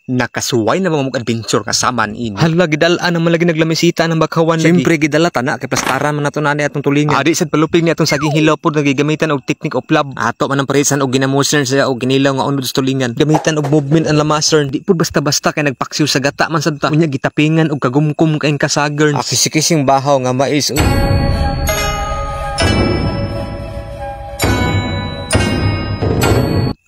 Nakasuway na mga adventure kasama ni ini. Hala, gidal-an naman lagi naglamisita ng bakawan lagi. Siyempre gidala tana kay plastaran man nato nani atong tulingan. Adi sad palupig ni atong saging hilaw pod nagigamitan og technique of love. Ato man ang paresan og ginamotion siya og ginilaw nga unod sa tulingan. Gamitan og movement ang lamaser. Di pud basta-basta kay nagpaksiw sa gata man sad ta. Unya gitapingan og kagumkum kay kasagern. Akisikising bahaw nga mais.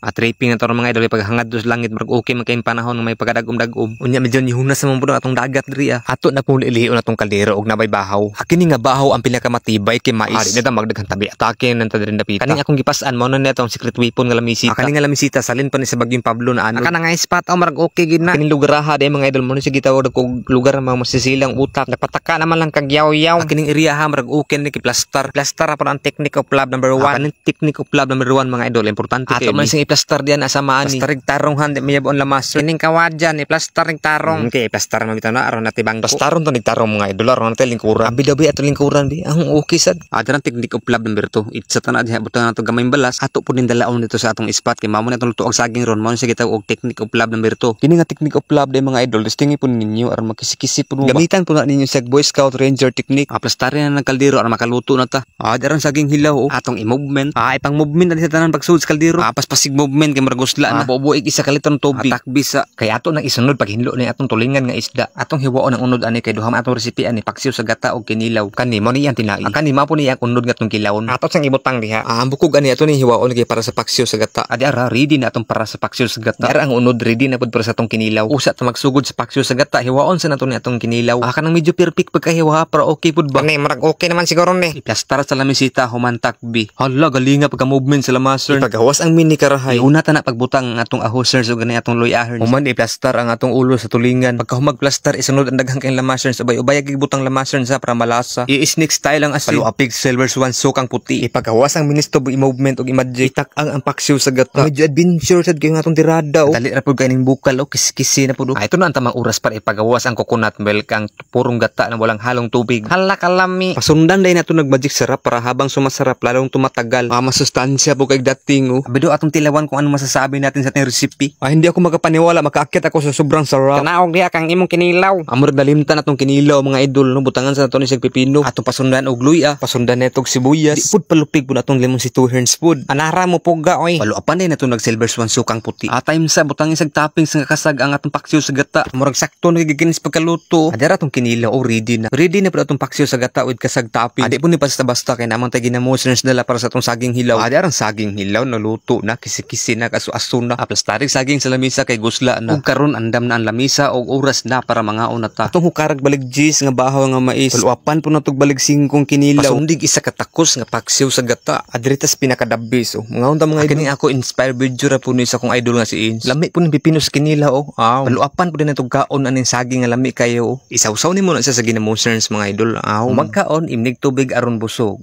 At raping na to mga idol, paghangad dos langit murag okay man kayong panahon nga may pagkadagom-dagom. Unya medyo nihunas naman pud ang atong dagat diri ah. Ato na pud ilihion atong kaldero og nabay bahaw. Kini nga bahaw ang pinakamatibay kay mais. Ari na ta magdaghang tabi atake nang ta diri dapita. Kaning akong gipas-an mao na ni atong secret weapon nga lamisita. Kani nga lamisita salin pa ni sa Bagyong Pablo na ano. Aka na nga spot oh, murag okay gid na. Kining lugar ha di mga idol mo ni sige tawag og lugar ng mga masisilang utak. Nagpataka naman lang kag yaw-yaw. Kining area ha murag okay ni kay plastar. Plastar pa ang technique of love number 1. Kaning technique of love number 1 mga idol, importante ato man sing iplastar diyan asa maani. Plastarig tarong han di mayabon lamas. Kining kawadyan iplastar ning tarong. Okay, plastar man bitaw na aron nati bangko. Plastaron to ning tarong mga idol aron nati lingkuran. Abi daw bi ato lingkuran bi. Ang okay sad. Ada nang technique of love number 2. Itsa ta na diha butang nato gamay balas. Ato pud ning dalaon dito sa atong spot kay mao na atong luto og saging ron. Mao na siya gitawag og technique of love number 2. Kini nga technique of love day mga idol, testingi pud ninyo aron magkisi-kisi pud mo. Gamitan pud na ninyo sa Boy Scout Ranger technique. Plastarin na ng kaldero aron makaluto na ta. Daran saging hilaw oh. Atong i-movement. Ipang movement na sa tanan pagsud sa kaldero. Paspasig movement kay murag usla na. Bubuig isa ka litron tubig. Atakbi sa kay ato nang isunod paghinlo ni atong tulingan nga isda. Atong hiwaon ang unod ani kay duha man atong resipe ani, paksiw sa gata og kinilaw. Kani mo ni iyang tinai. Kani mao po ni iyang unod nga atong kilawon. Ato sang ibutang diha. Ang bukog ani ato ni hiwaon kay para sa paksiw sa gata. Adi ara ready na atong para sa paksiw sa gata. Ara ang unod ready na pud para sa atong kinilaw. Usa ta magsugod sa paksiw sa gata, hiwaon sa nato ni atong kinilaw. Kanang medyo perfect pagkahiwa para okay pud ba. Kani murag okay naman siguro ni. Iplastar sa lamisita human takbi. Hala galinga pagka movement sa lamaser. Ipagawas ang mini karahay. Una ta na pagbutang ang atong ahosers ug gani atong loyahers. Human iplastar ang atong ulo sa tulingan. Pagka humag plastar isunod ang daghang kayong lamasers ubay-ubay gibutang lamasers sa para malasa. I-snake style ang asin. Paluapig silver swan sukang puti. Ipagawas ang ministo i-movement ug i-magic. Itak-ang ang paksiw sa gata. Medyo adventure sad kayo nga atong tirada oh. Dali ra pud kay ning bukal oh, kiskisi na pud oh. Ito na ang tamang oras para ipagawas ang coconut milk, ang purong gata na walang halong tubig. Hala kalami. Pasundan day nato nag-magic sarap para habang sumasarap lalong tumatagal. Masustansya po kay dating oh. Abido atong tilawan kung ano masasabi natin sa ating recipe. Hindi ako makapaniwala makaakyat ako sa sobrang sarap. Kanaog diha kang imong kinilaw. Amor nalimtan atong kinilaw mga idol no, butangan sa ato ni sig pipino. Atong pasundan og luya, pasundan netog sibuyas. Di pud palupig pud atong lemon si two herns pud. Anara mo puga oy. Paluapan din nato nag silver swan sukang puti. Time sa butangin sag toppings nga kasag ang atong paksiw sa gata. Murag sakto na giginis pagkaluto. Adara atong kinilaw oh, ready na. Ready na pud atong paksiw sa gata with kasag topping. Adi pud ni basta-basta kay namang tay ginamotions dala para sa atong saging hilaw. Adi arang saging hilaw naluto na, kisi-kisi na, kaso-aso na. Plastarik saging sa lamisa kay gusla na. Ug karon andam na ang lamisa og oras na para mangaon na ta. Atong hukarag balig gis nga bahaw nga mais. Paluapan po natog balig singkong kinilaw. Pasundig isa ka takos nga paksiw sa gata. Adritas pinakadabis oh. Mangaon ta mga idol. Kini ako inspire video ra po ni sa akong idol nga si Inch. Lami po ni pipino sa kinilaw oh. Aw. Paluapan po din natog kaon aning saging nga lami kayo oh. Isawsaw nimo na siya sa ginamoserns mga idol. Aw. Magkaon imnig tubig aron busog.